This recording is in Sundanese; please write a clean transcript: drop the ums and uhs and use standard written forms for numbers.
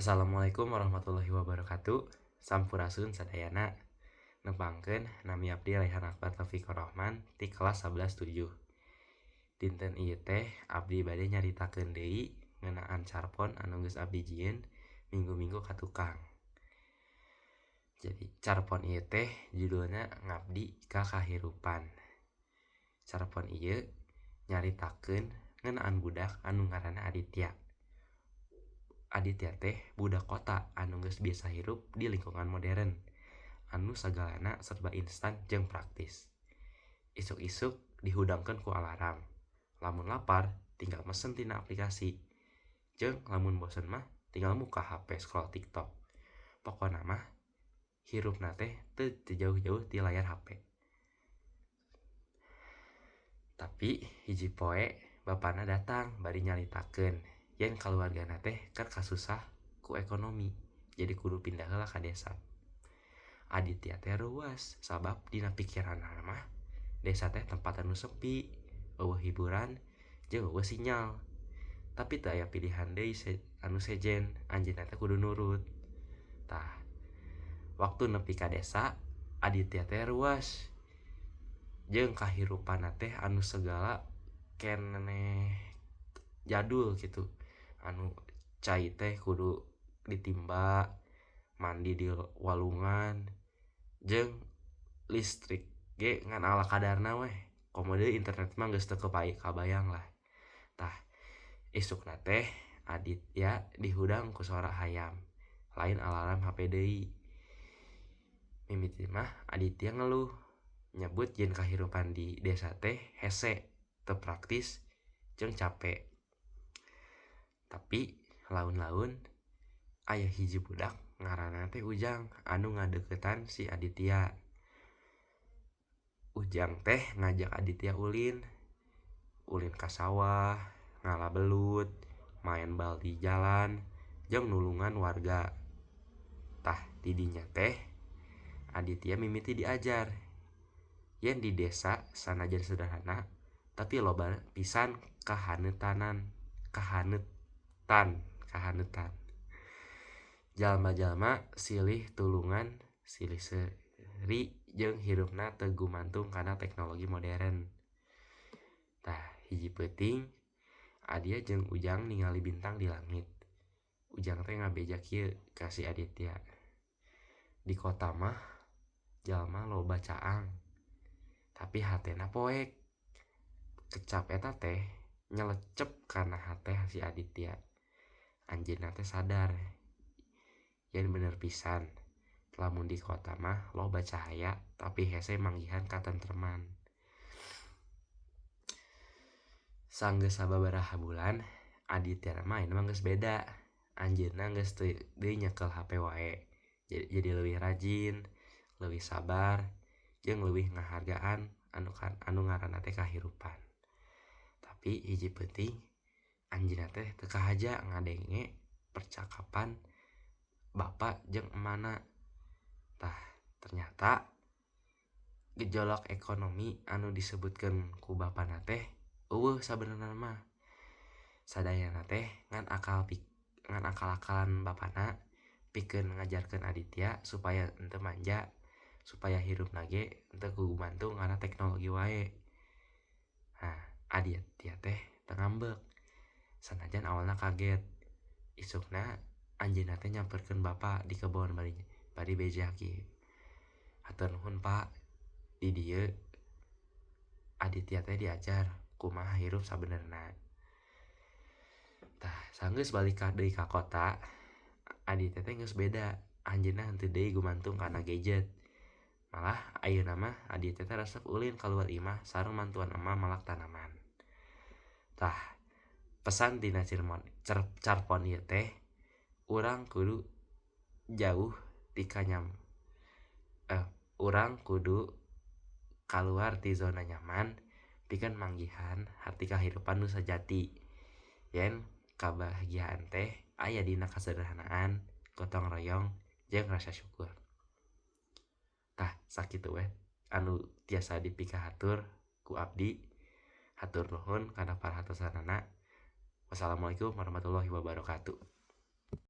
Assalamualaikum warahmatullahi wabarakatuh. Sampurasun sadayana. Nepangkeun nami abdi Raihan Akbar Taufiqur Rahman ti kelas 11 7. Dinten ieu teh abdi bade nyaritakeun deui ngeunaan carpon anu geus abdi jieun minggu-minggu ka tukang. Jadi carpon ieu teh judulna Ngabdi ka Kahirupan. Carpon ieu nyaritakeun ngeunaan budak anu ngaranna Aditya. Aditya teh budak kota anu geus biasa hirup di lingkungan modern anu sagalana serba instan jeung praktis. Isuk-isuk dihudangkeun ku alarm. Lamun lapar tinggal mesen tina aplikasi. Jeung lamun bosen mah tinggal muka HP scroll TikTok. Pokona mah hirupna teh teu jauh-jauh ti layar HP. Tapi hiji poe bapana datang bari nyaritakeun yen kaluargana teh keur kasusah ku ekonomi jadi kudu pindah heula ka desa. Aditya teh reuwas sabab dina pikiranna mah desa teh tempat anu sepi, euweuh hiburan jeung euweuh sinyal. Tapi teu aya pilihan deui anu sejen, anjeunna teh kudu nurut. Tah, waktu nepi ka desa Aditya teh reuwas jeung kahirupanna teh anu segala keneh jadul kitu. Anu cai teh kudu ditimba, mandi di walungan, jeung listrik ge ngan ala kadarna weh. Komo deui internet mah geus teu kabayang lah. Tah, isukna teh Aditya dihudang ku sora hayam, lain alarm HP deui. Mimiti mah Aditya ngeluh, nyebut yen kahirupan di desa teh hese, teu praktis jeung cape. Tapi laun-laun aya hiji budak ngaranna teh Ujang anu ngadeuketan si Aditya. Ujang teh ngajak Aditya ulin, ulin ka sawah, ngala belut, maen bal di jalan, jeung nulungan warga. Tah, di dinya teh Aditya mimiti diajar yen di desa sanajan sederhana tapi loba pisan kahanetan kahanetan. Jalma-jalma silih tulungan, silih seuri jeung hirupna teu gumantung kana teknologi modern. Tah, hiji peuting Aditya jeung Ujang ningali bintang di langit. Ujang teh ngabeja kieu ka si Aditya. Di kota mah jalma loba caang, tapi hatena poek. Kecap eta teh nyelecep kana hate si Aditya. Anjeunna teh sadar yen bener pisan lamun di kota mah loba cahaya tapi hese manggihan katentreman. Sanggeus sababaraha bulan Aditya mah ayeuna mah geus beda. Anjeunna geus teu deui nyekel HP wae. Jadi leuwih rajin, leuwih sabar, jeung leuwih ngahargaan anu ngaranna teh kahirupan. Tapi hiji peuting anjeunna teh teu kahaja ngadenge percakapan bapak jeung emana. Tah, ternyata gejolak ekonomi anu disebutkeun ku bapana teh euweuh sabenerna mah. Sadayana teh ngan akal-akalan bapana pikeun ngajarkeun Aditya supaya henteu manja, supaya hirupna ge henteu gumantung kana teknologi wae. Nah, Aditya teh teu ngambek. Sanajan awalna kaget. Isukna anjeunna teh nyamperkeun bapa di kebon bari beja kieu. Hatur nuhun Pak, di dieu Aditya teh diajar kumaha hirup sabenerna. Tah, sanggeus balik deui ka kota, Aditya teh geus beda. Anjeunna henteu deui gumantung kana gadget. Malah ayeuna mah Aditya teh resep ulin kaluar imah sareng mantuan emak malak tanaman. Tah, pesan tina carpon ieu teh urang kudu jauh ti urang kudu kaluar ti zona nyaman pikeun manggihan harti kahirupan nu sajati. Yen kabahagiaan teh aya dina kasederhanaan, gotong royong, jeung rasa syukur. Tah, sakitu weh anu tiasa dipikahatur ku abdi. Hatur nuhun kana parhatosanana. Wassalamualaikum warahmatullahi wabarakatuh.